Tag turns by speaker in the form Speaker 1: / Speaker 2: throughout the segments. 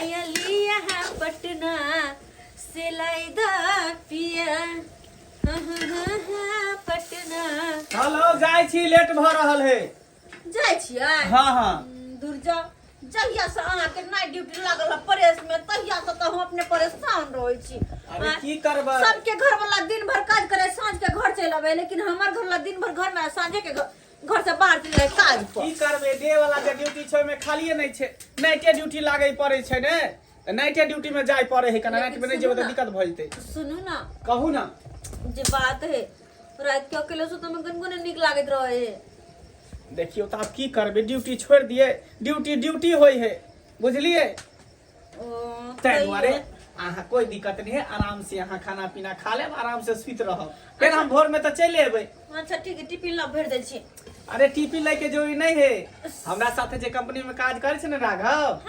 Speaker 1: पायलिया पटना सिलाई द पिया हाँ, हाँ, हाँ, हाँ, पटना।
Speaker 2: हेलो, जाइ छी, लेट भऽ रहल है।
Speaker 1: जाइ छियै?
Speaker 2: हाँ हाँ।
Speaker 1: दूर जाओ। जहिया से अहाँके नाइट ड्यूटी लागल है प्रेस में, तहिया से तऽ हम अपने परेशान रहै छी।
Speaker 2: अरे
Speaker 1: आँय?
Speaker 2: की करबै?
Speaker 1: सबके घर वाला दिन भर काज करे, साँझ के घर चलि आबै, लेकिन हमर घर वाला दिन भर घर में आ साँझे के घर से बाहर चलि जाय काज पर।
Speaker 2: की करबै, डे वाला जे ड्यूटी छै ओहिमे खालिए नहि छै, नाइटे ड्यूटी लागै पड़ै छै ने, तऽ नाइटे ड्यूटी में जाय पड़े है। कना नाइट में नहीं जेबै तऽ दिक्कत भऽ जेतै।
Speaker 1: सुनू ना।
Speaker 2: कहू ना।
Speaker 1: जे बात है, रात के अकेले सुतऽ में कनको नहि नीक लागैत रहे है।
Speaker 2: देखियौ तऽ आब की करबै, ड्यूटी छोड़ि दियै? ड्यूटी ड्यूटी होइ है, बुझलियै?
Speaker 1: ओ,
Speaker 2: ताहि दुआरे अहाँ कोई दिक्कत नहीं है, आराम से अहाँ खाना पीना खा लेब, आराम से सुति रहब, फेर हम भोर में तऽ चलि एबै।
Speaker 1: अच्छा ठीक है, टिफिन ला भरि दै छी।
Speaker 2: अरे टिफिन लय के जरूरी नहीं है। हमरा साथे जे कंपनी में काज करे छै ने राघव,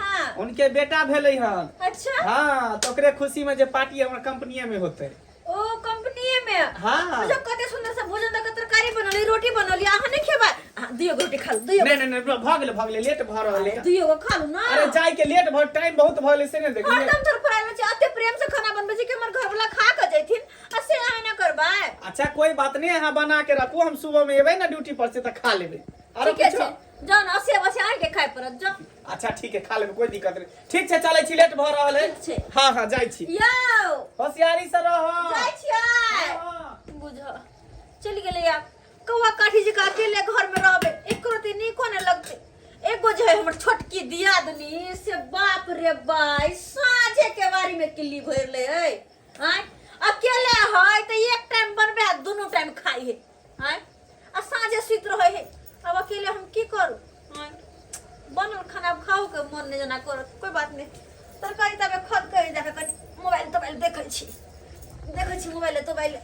Speaker 2: उनके बेटा भेलै हन। हाँ, तऽ ओकरे खुशी में जे पार्टी हमर कंपनीये में होतै।
Speaker 1: ओ कंपनीये में?
Speaker 2: हाँ।
Speaker 1: बुझो कते सुंदर से भोजन दऽ के तरकारी बनली, रोटी बनली, अहाँ नहीं खेबै? अहाँ दुइयो गो रोटी खा लू, दुइयो।
Speaker 2: नहीं नहीं नहीं, भऽ गेलै, भऽ गेलै, लेट भऽ रहल है।
Speaker 1: दुइयो गो खा लू ना।
Speaker 2: अरे जाय के लेट भऽ, टाइम बहुत भऽ गेलै से नहि देखलियै?
Speaker 1: हरदम धरफड़ायल छी, एते प्रेम से खाना बनबै छी कि हमर घर वाला खा के जैथिन, आ से अहाँ ना करबै।
Speaker 2: अच्छा कोई बात नहीं, अहाँ बना के रखू, हम सुबह में एबै ना ड्यूटी पर से तऽ खा लेबै। अरे
Speaker 1: ठीके
Speaker 2: कुछो
Speaker 1: छै, जाउ ने, असे बसे आनि के खाय पड़त, जाउ।
Speaker 2: अच्छा ठीक है, खा लेबै, कोई दिक्कत नहीं। ठीक छै, चलै छी, लेट भऽ रहल है।
Speaker 1: ठीक छै।
Speaker 2: हाँ हाँ, जाइ छी।
Speaker 1: यौ।
Speaker 2: होशियारी से रह।
Speaker 1: जाइ छियै।
Speaker 2: हाँ।
Speaker 1: बुझ चलि गेलै आब, कौआ काठी जकाँ अकेले घर में रहबै, एको रत्ती नीको नहि लगतै। एगो जे है हमर छोटकी दियादनी, से बाप रे बाई साँझे के बारी में किल्ली भरि ले है। आँय, अकेले है तऽ एक टाइम बनबै आ दुनू टाइम खाइ है। आँय, आ साँझे सुति रहै है। आब अकेले हम की करू? आँय, बनल खाना खाओ के मन नहि जेना करत। कोई बात नहि, तरकारी तबे खद के जाके कनि मोबाइल तोबाइल देखै छी, देखै छी मोबाइल तोबाइल।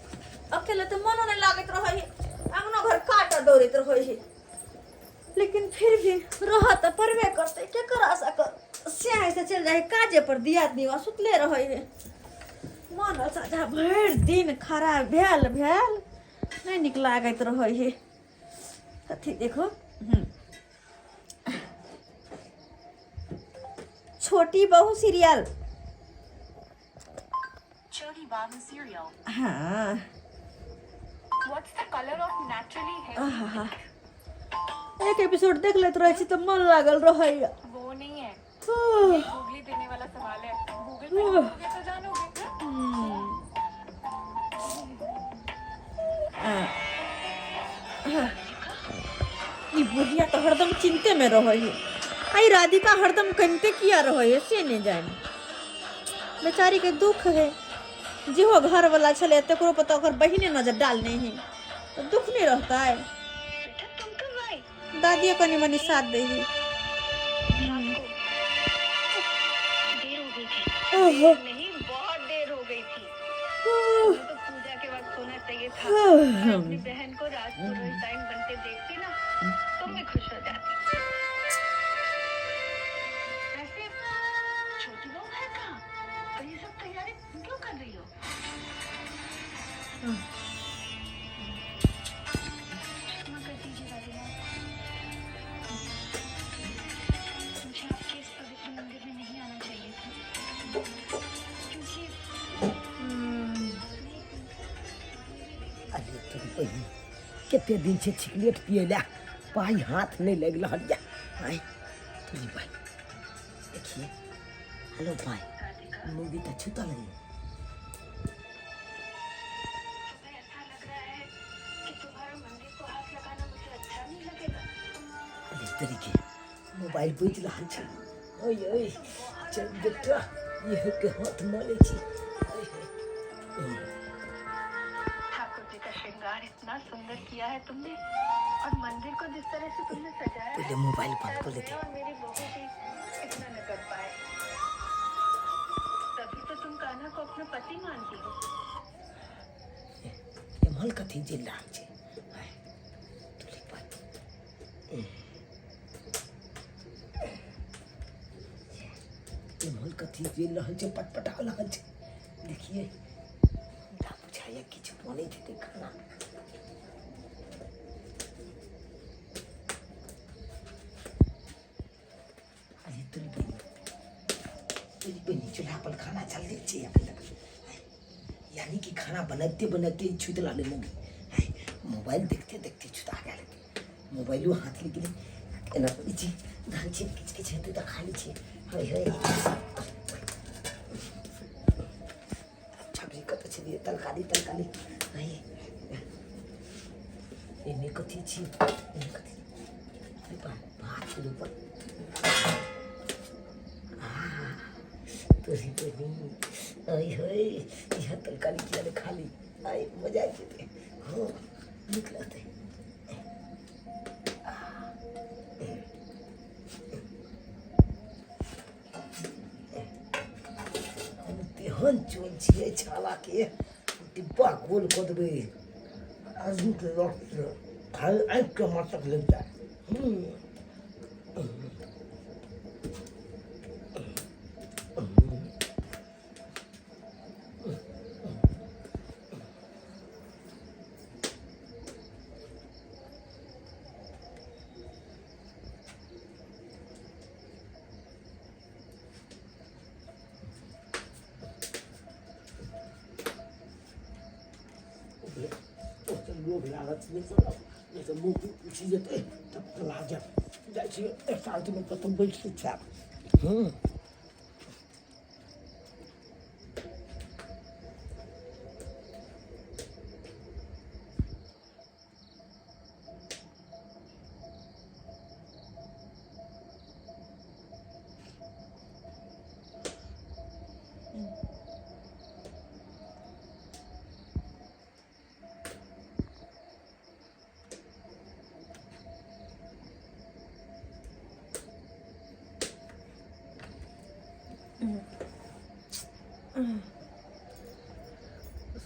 Speaker 1: अकेले तऽ मनो नहि लागैत रहै है, अंगनो घर काटऽ दौड़ैत रहै है, लेकिन फिर भी रहऽ तऽ पड़बे करतै, केकर आशा कर। से से चलि जाइ है काजे पर दियादनी, वा सुतले रहै है। मन साझा भरि दिन खराब भेल भेल नहि नीक लागैत रहै है। अथी देखो, छोटी बहू सीरियल।
Speaker 3: Choti Babu cereal.
Speaker 1: हाँ।
Speaker 3: What's the color of naturally healthy?
Speaker 1: आहा, एक एपिसोड देख लेत रहै छी तऽ मन लागल रहैया।
Speaker 3: वो नहीं है, ये गूगली देने वाला सवाल है। गूगल पे ढूंढोगे तो जानोगे।
Speaker 1: ई बुढ़िया तऽ हरदम चिंते में रहै है, आ ई राधिका हरदम कनिते किया रहै है से नहि जानि। बेचारी के दुख है, जेहो घर वाला छलै तकरो पर तऽ ओकर बहिने नजर डालने है, तऽ दुख नहि रहतै?
Speaker 3: बेटा, तुम कब आए?
Speaker 1: दादियो कनि मनि साथ दै है।
Speaker 3: रात को देर हो गई थी।
Speaker 1: ओहो।
Speaker 3: देर नहीं, बहुत देर हो गई थी। तुम्हें तो पूजा के वक्त सोना चाहिए था और अपनी बहन को रात को रोज बनते देखती ना, तुम भी खुश हो जाती। वैसे छोटी बहू है कहाँ और ये सब तैयारी तुम क्यों कर रही हो? क्षमा कर दीजिए दादी माँ, मुझे आपके इस पवित्र मंदिर में नहीं आना चाहिए था, क्योंकि
Speaker 4: अरे तोरी बहिन, कते दिन से सिगरेट पिए ला पाई हाथ नहीं लग रहल या। आय तोरी भाई, देखिए। हेलो भाई, मूवी तऽ छूटल है।
Speaker 3: तुम्हें ऐसा लग रहा है कि तुम्हारा मंदिर को हाथ लगाना मुझे अच्छा नहीं लगेगा?
Speaker 4: अरे तोरी के, मोबाइल बुझि रहल छै। ओए ओए, चल बेटा, इहो के हाथ मले छी। ओए होए।
Speaker 3: ठाकुर जी का श्रृंगार इतना सुंदर किया है तुमने और मंदिर को जिस तरह से तुमने सजाया है,
Speaker 4: पहिले मोबाइल बंद
Speaker 3: शायद
Speaker 4: कर लेते।
Speaker 3: मैं और मेरी बहू भी इतना न कर पाए। तभी तो तुम कान्हा को अपना पति मानती हो।
Speaker 4: एम्हर कथी जलि रहल छै? आय, तोरी पाइ। एम्हर कथी जलि रहल छै, पटपटा रहल छै? देखिए, हमरा बुझाइए किछु बनैत हेतै खाना। अरे तोरी बहिन। बहिनी चूल्हा पर खाना चल छै अखन तक। यानी कि खाना बनैते बनैते छुति रहलै मौगी। मोबाइल देखते देखते छुता गेल। मोबाइलो हाथ लग गेलै। एना करै छी धान छी, किछु किछु हेतै तऽ खा लै छियै। हे हे, सब्जी कतऽ छलियै? तरकारी तरकारी। हे, एहिमे कथी छी? एहिमे कथी? भात छलै ऊपर। तोरी बहिनी, अय हे, इएह तरकारी किया नहि खाली? आइ मजा आबि जेतै। हँ, नीक लगतै। हम तेहन चोल छियै छालाके, डिब्बा गोल कऽ देबै। आदमीके रस खाली आँखिके मसक लागि जाय। ओतऽ लोभ लागत नहि करब, नहि तऽ मुँह पूछि जेतै तब तऽ लाजब। जाइ छियै एकान्तमे कतहु बैठ कऽ खायब। हूँ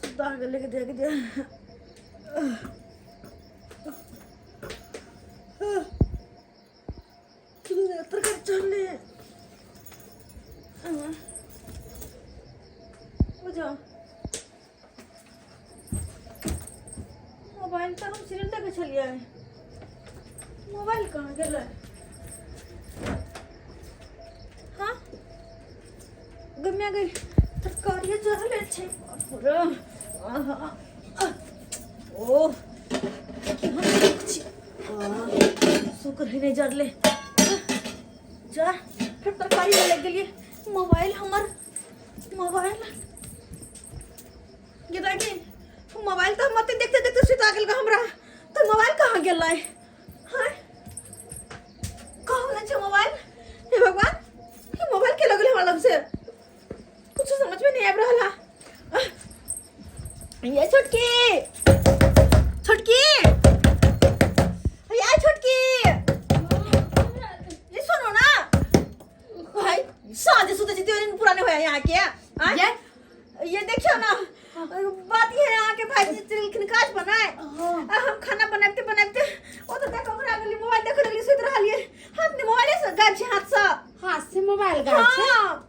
Speaker 1: सुता गेलै के देख दे। तरकारी चढ़ले बुझो। मोबाइल तऽ हम सीरियल देखै छलियै, मोबाइल कहाँ गेलै? हाँ, गम्या गई, तरकारी जरले छै। आहा, ओ केहन सुख छी, शुक्र है नहि जरले। जा, फिर तरकारी में लग गेलियै। मोबाइल, हमर मोबाइल गेदा गे। मोबाइल तऽ हम देखते देखते सुता गेल हमरा। तऽ मोबाइल कहाँ गेलै? हाँ, कहाँ छै मोबाइल? हे भगवान, ये मोबाइल के लगल हमरा लग से? कुछ समझ में नहीं आबि रहल है। ये छोटकी, छोटकी, ये छोटकी, ये सुनो ना भाई, साँझ सुते छी दिन पूरा नहीं होया यहाँ के। आँ? ये देखियो ना, बात ये है, यहाँ के भाई जी चलखिन काज बनाए आ हम खाना बनाते बनाते ओ तो देखो हमरा गेली, मोबाइल देखे लगली, सुति रहलिए। हाथ में मोबाइल से गायब छै, हाथ से।
Speaker 5: हाथ से मोबाइल गायब छै?
Speaker 1: हाँ।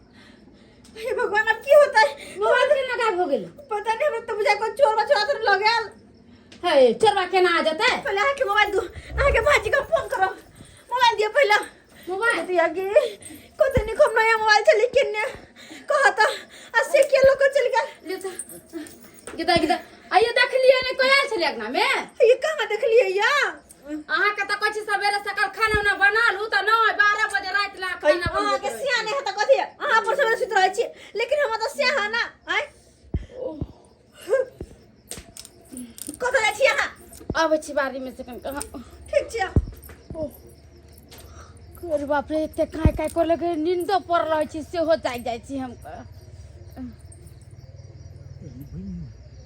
Speaker 1: हे भगवान, अब की होता है?
Speaker 5: मोबाइल केना गायब हो गेल?
Speaker 1: पता नहीं, हमरा तो बुझाय कोई चोर बचोरा तो लग गेल।
Speaker 5: हे, चोरबा केना आ जेतै?
Speaker 1: पहले अहाँ के मोबाइल दू, अहाँ के भाजी के फोन करो। मोबाइल दियो पहले।
Speaker 5: मोबाइल
Speaker 1: दिया गे, कते निक हम नया मोबाइल चली किन्ने कहता आ से के लोग चल गेल।
Speaker 5: ले तऽ गिदा गिदा, आइयो देखलियै ने, कोई आयल छलै अंगना में?
Speaker 1: ये कहाँ देखलिए या?
Speaker 5: अहाँके तऽ कहै छी सवेरे सकाल खाना उना बना लू, तऽ 9 12 बजे राति ला खाना
Speaker 1: अहाँ
Speaker 5: बनबैत
Speaker 1: के
Speaker 5: रहै।
Speaker 1: सियाने है तऽ कथी, अहाँ पर सवेरे सुति रहै छी, लेकिन हम तऽ सियाह ना। आय, कतऽ जाइ छी अहाँ?
Speaker 5: अबै छी बाड़ी में से कनिक। हाँ।
Speaker 1: ठीक छै।
Speaker 5: अरे बाप रे, एते काँय काँय कर लगे, नींदो पड़ रहै छी, सेहो जागि जाइ छी हम।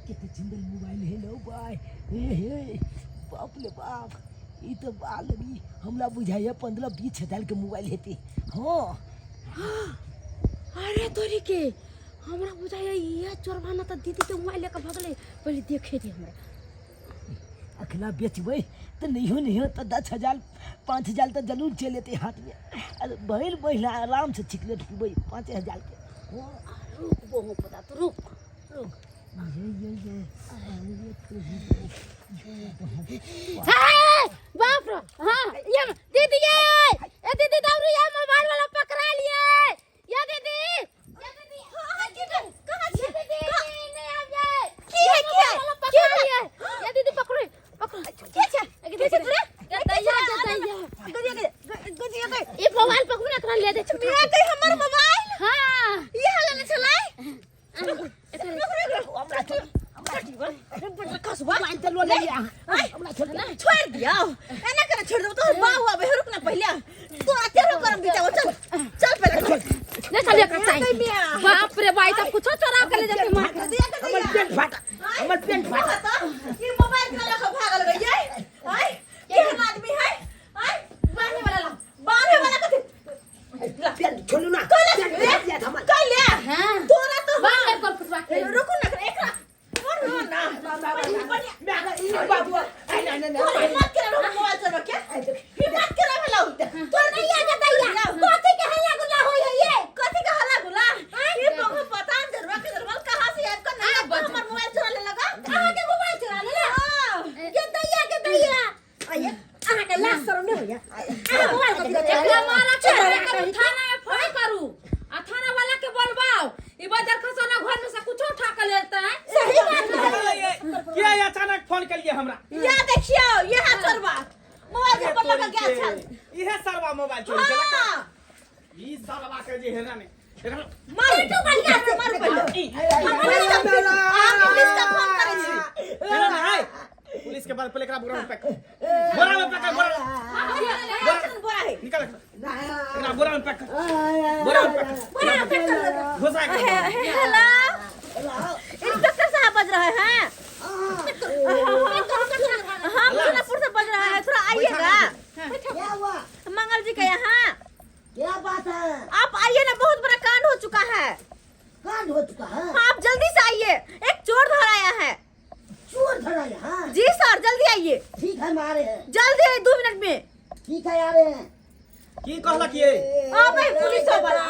Speaker 4: कते सुंदर मोबाइल है लो भाई। हे हे, बाप रे बाप, ई तो बाल भी हमरा बुझाइया 15-20 हजार के मोबाइल हेतै। हाँ।
Speaker 5: अरे तोरी के, हमरा बुझाइया इहे चोरबा न तऽ दीदी के मोबाइल लेके भगलै। पहिले देखे दे हमरा।
Speaker 4: अखना बेचबै तऽ नहियो नहियो तऽ 10 हजार 5 हजार तऽ जरूर चलि एतै हाथमे। अरे भरि महीना आरामसँ चिकलेट पीबै 5 हजार के। हाँ।
Speaker 5: रुक बहु पता तो, रुक रुक।
Speaker 4: ये ये ये, अरे तोरी।
Speaker 5: हे बाप रे, हाँ ये दीदी, ये ए दीदी, दौड़ी, ये मोबाइल वाला पकड़ा लिए। ये दीदी,
Speaker 4: बोलिए अहाँ हमरा छोड़ दियौ।
Speaker 1: छोड़ दियो एना करे छोड़ दो तोहर बाबू आबे रुक ना पहिले तोरा तेरो करम बिचाओ चल चल पहिले
Speaker 5: ले चलिए कटाई बाप रे भाई तब कुछो चोरा के ले जाते मार
Speaker 4: हमर पेंट फाटा हमर पेंट फाटा
Speaker 1: ये मोबाइल के लके भागल गई है आय केहन आदमी है आय बांधे वाला ला बांधे वाला कथी
Speaker 4: पेंट छोड़ू ना
Speaker 1: कैले
Speaker 4: पेंट फाट जायत हमर
Speaker 1: कैले
Speaker 5: हां
Speaker 1: तोरा तो
Speaker 5: बांध ले कर फुटवा के
Speaker 1: रुकू ना एकरा मरो ना बढ़िया
Speaker 4: बाबू आई ना ना
Speaker 1: तोरा हिम्मत के रहो मोबाइल चोर के हिम्मत के रहो लाउ
Speaker 6: तोर नहीं आ जाता या कथी के हल्ला गुल्ला होय है ये
Speaker 1: कथी के हल्ला गुल्ला ये पंखा पता नहीं जरवा के जरवा कहां से आब का ना हमर मोबाइल चोरा ले लगा
Speaker 6: अहाँ के मोबाइल चोरा लेला के दैया के दैया आइए अहाँ के लाज शरम नहीं होइया अहाँ मोबाइल कथी के
Speaker 5: एकरा मारा के
Speaker 6: चोरा
Speaker 5: एकरा थाना में फोन करू आ थाना वाला के बोलबाओ ई बदर खसौना घर में से कुछो उठा के लेता है
Speaker 6: सही बात है
Speaker 2: किया ये अचानक फोन करिए हमरा
Speaker 1: या देखियो ये हाथ चोरवा मोबाइल घर पर लगा गया छल
Speaker 2: इहे सरवा मोबाइल चोरी केलक
Speaker 1: हां
Speaker 2: ई सरवा के जे है ना ने एकरा
Speaker 1: मार तू बढ़िया से मार पहिले हम पुलिस का फोन करै छी
Speaker 2: एकरा ना है पुलिस के बाद पहले एकरा बोरा में पैक कर। बोरा में पैक कर बोरा
Speaker 1: बोरा बोरा है
Speaker 2: निकाल एकरा एकरा बोरा में पैक कर बोरा में पैक कर
Speaker 1: बोरा में पैक कर
Speaker 2: घुसा के
Speaker 1: हेलो इंस्पेक्टर साहब बज रहे हैं हम सोनापुर से बज रहे हैं थोड़ा आइएगा
Speaker 4: क्या हुआ
Speaker 1: मंगल जी के यहाँ
Speaker 4: क्या बात है
Speaker 1: आप आइए ना बहुत बड़ा कांड हो चुका है
Speaker 4: कांड हो चुका है
Speaker 1: हाँ, आप जल्दी से आइए एक चोर धर आया है
Speaker 4: चोर धरा यहाँ
Speaker 1: जी सर जल्दी आइए
Speaker 4: ठीक है मारे हैं
Speaker 1: जल्दी आइए 2 मिनट में
Speaker 4: ठीक है आ रहे हैं
Speaker 2: की कहलक ये
Speaker 1: हाँ भाई पुलिस वाला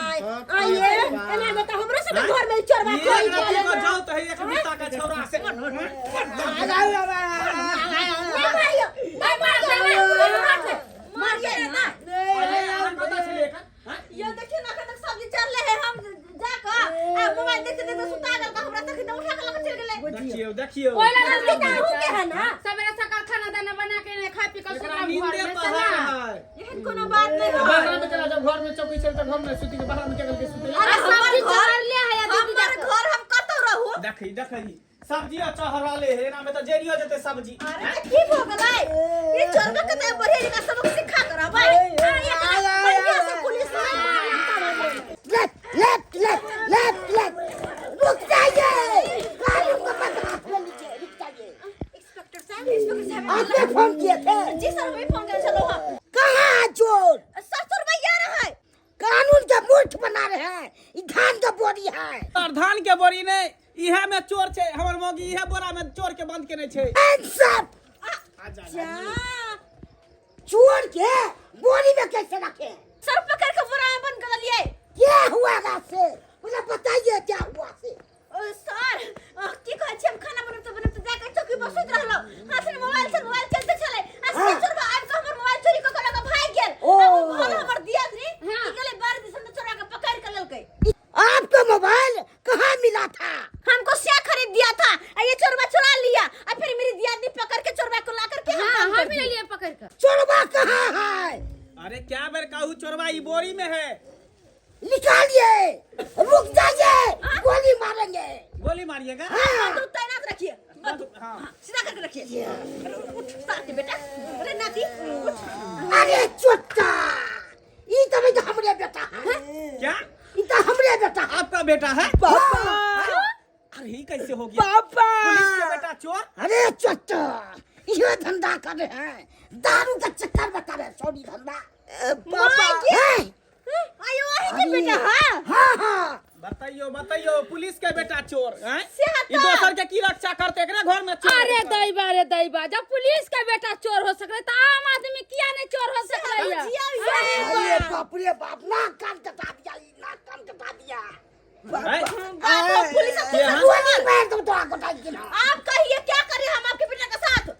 Speaker 6: आइए एना में तो हमरो सब घर में चोरवा
Speaker 2: ये
Speaker 6: चोरी
Speaker 2: एकरा
Speaker 6: कर
Speaker 2: के जाओ तो है एक बिता का छौरा से
Speaker 6: नहीं मारियो नहीं मारियो
Speaker 1: मारिए ना
Speaker 2: अरे यार पता चले एकर हाँ?
Speaker 1: ये देखिए ना अखन तक सब्जी चढ़ले है हम जाकर आ मोबाइल देखते देखते सुता गेल का हमरा तक उठा के लके चल गेलै
Speaker 2: देखियो देखियो
Speaker 5: ओइला
Speaker 6: गलती तो अहूँ के है ना
Speaker 5: सवेरे सकाल खाना दाना बना के ने खा पी के
Speaker 2: एकरा
Speaker 5: सुतल घर
Speaker 2: नींदे
Speaker 5: में
Speaker 2: पहाड़
Speaker 5: सना
Speaker 2: है
Speaker 1: एहन कोनो बात नहीं है
Speaker 2: बाहर में चला जाओ घर में चौकी चल तो घर में सुती के बाहर में के के सुते
Speaker 1: अरे
Speaker 5: सब्जी
Speaker 1: हमर घर
Speaker 5: चढ़ले है या दीदी
Speaker 1: हमर घर हम कतौ रहू
Speaker 2: देखी देखी सब्जी चहराले है एना में तो जेरियो जेते सब्जी
Speaker 1: अरे त की भ गेलै ई चोरबा के त बढ़िया जगह सबक सिखा कर भाई बढ़िया से police
Speaker 4: left left left left left रुक जाइए कानून को मत हाथ में लीजिए रुक जाइए
Speaker 1: इंस्पेक्टर साहब इंस्पेक्टर साहब
Speaker 4: आपने फोन किए थे
Speaker 1: जी सर हम फोन करे चलो हां
Speaker 4: कहाँ है चोर
Speaker 1: सर चोरबा यहाँ है
Speaker 4: कानून के मूर्ख बना रहे हैं ई धान के बोरी है
Speaker 2: और धान के बोरी ने इहे में चोर छै हमर मौगी इहे बोरा में चोर के बंद केने छै
Speaker 4: इंसाफ
Speaker 2: आ जा
Speaker 4: चोर के बोरी में कैसे रखे
Speaker 1: सर पकड़ के बोरा में बंद कर लिए
Speaker 4: क्या हुआ से मुझे बताइए क्या हुआ से
Speaker 1: ओ सर की कहै छी हम खाना बनबते बनबते जाके चौकी पर सुति रहलहुँ हाथ में मोबाइल छल मोबाइल चलते छलै आ से
Speaker 4: हाँ।
Speaker 1: चोरबा आबि कऽ हमर मोबाइल चोरी कऽ कऽ लऽ कऽ भागि गेल
Speaker 4: ओ।
Speaker 1: आ ओ घर हमर दियादनी की गेलै बाहर दिसन तऽ चोरा के पकड़ के लेलकै
Speaker 4: आपको मोबाइल कहाँ मिला था
Speaker 1: हमको से खरीद दिया था आ ये चोरबा चुरा लिया आ फिर मेरी दियादनी पकड़ के चोरबा को ला करके
Speaker 5: हां
Speaker 1: हम
Speaker 5: हम
Speaker 1: कर
Speaker 5: ले
Speaker 1: दिए।
Speaker 5: लिए पकड़ के
Speaker 4: चोरबा कहाँ है
Speaker 2: अरे क्या बेर कहू चोरबा ई बोरी में है
Speaker 4: निकालिए रुक जाइए गोली मारेंगे
Speaker 2: गोली मारिएगा
Speaker 4: हाँ
Speaker 1: बंदूक तैनात रखिए बंदूक
Speaker 2: हाँ।
Speaker 1: हाँ, सीधा करके रखिए उठ साथ बेटा अरे नाती उठ
Speaker 4: अरे चोट्टा ई तो नहीं हमरे बेटा है
Speaker 2: क्या
Speaker 4: ई तो हमरे बेटा है
Speaker 2: आपका बेटा है
Speaker 4: पापा
Speaker 2: अरे ये कैसे हो गया
Speaker 4: पापा
Speaker 2: पुलिस के बेटा चोर
Speaker 4: अरे चोट्टा ये धंधा कर रहे हैं दारू का चक्कर बता रहे हैं सॉरी धंधा
Speaker 1: पापा
Speaker 4: हैं?
Speaker 1: आयो वही के बेटा हाँ
Speaker 4: हाँ हाँ
Speaker 2: बताइयो बताइयो पुलिस के बेटा चोर हैं
Speaker 1: से हता।
Speaker 2: ई दोसर के की रक्षा करते एकरे घर में चोर
Speaker 5: अरे दैबा रे दैबा जब पुलिस के बेटा चोर हो सकले तो आम आदमी किया नहीं चोर हो सकले है
Speaker 1: जिया
Speaker 4: अरे बाप रे बाप नाक कान कटा दिया ई नाक कान कटा दिया
Speaker 2: हैं?
Speaker 1: बाप रे, पुलिस अब
Speaker 2: ये हाँ?
Speaker 4: गोली मार दो तो आको डाल के ना
Speaker 1: आप कहिए क्या करें हम आपके बेटा के साथ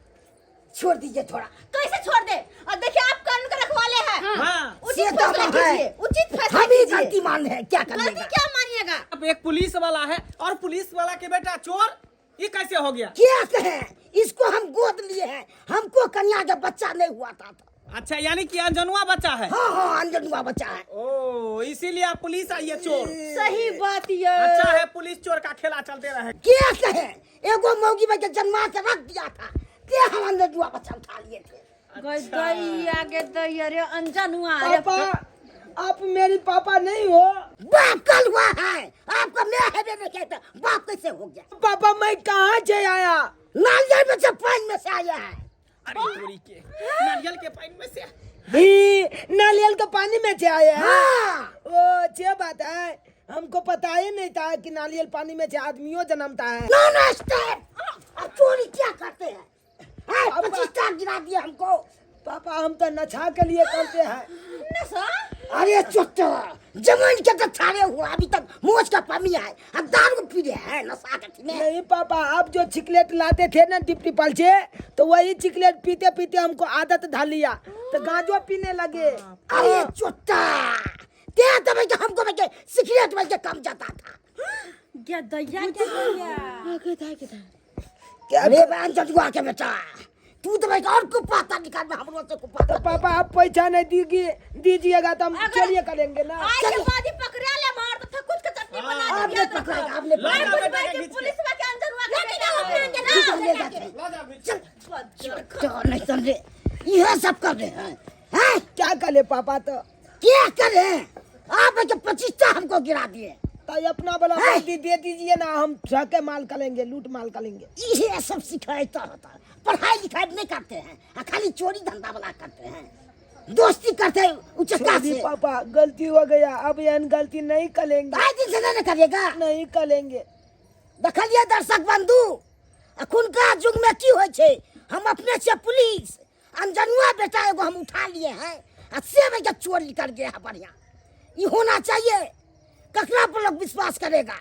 Speaker 4: छोड़ दीजिए थोड़ा
Speaker 1: कैसे छोड़ दे और देखिए आप कानून के रखवाले हैं
Speaker 2: हाँ
Speaker 1: उचित
Speaker 4: ये तो
Speaker 1: फैसला
Speaker 4: हम है।
Speaker 1: कीजिए उचित फैसला
Speaker 4: हम ही
Speaker 1: कीजिए
Speaker 4: गलती मान रहे हैं क्या
Speaker 1: गलती
Speaker 4: करिएगा
Speaker 1: क्या मानिएगा
Speaker 2: अब एक पुलिस वाला है और पुलिस वाला के बेटा चोर ये कैसे हो गया
Speaker 4: क्या कहें इसको हम गोद लिए हैं हमको कन्या का बच्चा नहीं हुआ था
Speaker 2: अच्छा यानी कि अनजनुआ बच्चा है
Speaker 4: हाँ हाँ अंजनुआ बच्चा है
Speaker 2: ओ इसीलिए आप पुलिस आई है चोर
Speaker 1: सही बात ये
Speaker 2: अच्छा है पुलिस चोर का खेला चलते रहे
Speaker 4: क्या कहें एगो मौगी में के जन्मा के रख दिया था ते हम अंदर जुआ बच्चा उठा लिए थे।
Speaker 1: गई दैया गे दैया रे अनजानुआ रे।
Speaker 7: पापा, आप मेरी पापा नहीं हो।
Speaker 4: बाप कल हुआ है आपका, मैं है नहीं कहता, बाप कैसे हो गया?
Speaker 7: पापा, मैं कहाँ से आया?
Speaker 4: नारियल में से, पानी में से आया है।
Speaker 2: अरे तोरी के, नारियल के पानी में से?
Speaker 7: ही नारियल के पानी में से आया है?
Speaker 4: हाँ।
Speaker 7: ओ अच्छे बात है, हमको पता ही नहीं था कि नारियल पानी में से आदमियों जन्मता है।
Speaker 4: नो नो स्टॉप, अब चोरी क्या करते हैं? हैं?
Speaker 7: पापा।
Speaker 4: 25 लाख गिरा दिए हमको।
Speaker 7: पापा, हम तो नशा के लिए करते हैं।
Speaker 1: नशा?
Speaker 4: अरे चुट्टा, जमीन के तो छाड़े हुआ, अभी तक मोच का पानी है, अब दारू पी रहे हैं नशा के में।
Speaker 7: नहीं पापा, आप जो चिकलेट लाते थे ना डिप्टी पल से, तो वही चिकलेट पीते पीते हमको आदत ढाल लिया, तो गांजो पीने लगे।
Speaker 4: अरे चुट्टा, ते तो भाई हमको भाई सिगरेट भाई के कम जाता था।
Speaker 1: गे दैया गे दैया।
Speaker 4: अरे बहन चटुआ के बेटा, तू तो भाई और कुपाता निकाल में हमरो से कुपाता।
Speaker 7: तो पापा, आप पैसा नहीं दीजिए दीजिएगा तो हम
Speaker 1: अगर-
Speaker 7: चलिए करेंगे ना।
Speaker 1: आज के बाद ही पकड़ा ले मार तो कुछ के चटनी बना
Speaker 4: आप
Speaker 1: दे।
Speaker 4: नहीं पकड़ाएगा, आप नहीं
Speaker 2: ला
Speaker 4: पकड़ाएगा।
Speaker 2: जा बेटा के
Speaker 1: के
Speaker 2: घीच के।
Speaker 1: पुलिस वा के अंदर वा के
Speaker 6: जाओ, अपने अंदर
Speaker 4: ठीक है, ले जाते हैं।
Speaker 2: ला जा घीच।
Speaker 4: चल तो नहीं समझे, यह सब कर रहे हैं, हैं?
Speaker 7: क्या करे पापा तो?
Speaker 4: क्या करे आप? जो 25 हमको गिरा दिए।
Speaker 7: तो अपना वाला
Speaker 4: हैं?
Speaker 7: वर्दी दे दीजिए ना, हम ठके माल करेंगे, लूट माल करेंगे।
Speaker 4: ये सब सिखाता होता है, पढ़ाई लिखाई नहीं करते हैं आ खाली चोरी धंधा वाला करते हैं, दोस्ती करते हैं उचक्का
Speaker 7: सॉरी
Speaker 4: से।
Speaker 7: पापा, गलती हो गया, अब यह गलती नहीं करेंगे।
Speaker 4: ढाई दिन से नहीं करेगा?
Speaker 7: नहीं करेंगे।
Speaker 4: देखलिए दर्शक बंधु, अखुनका युग में की होइ छै, हम अपने से पुलिस अनजनुआ बेटा एगो हम उठा लिए हैं आ से में के चोरी कर गया है। बढ़िया ये होना चाहिए, ककरा पर लोग विश्वास करेगा?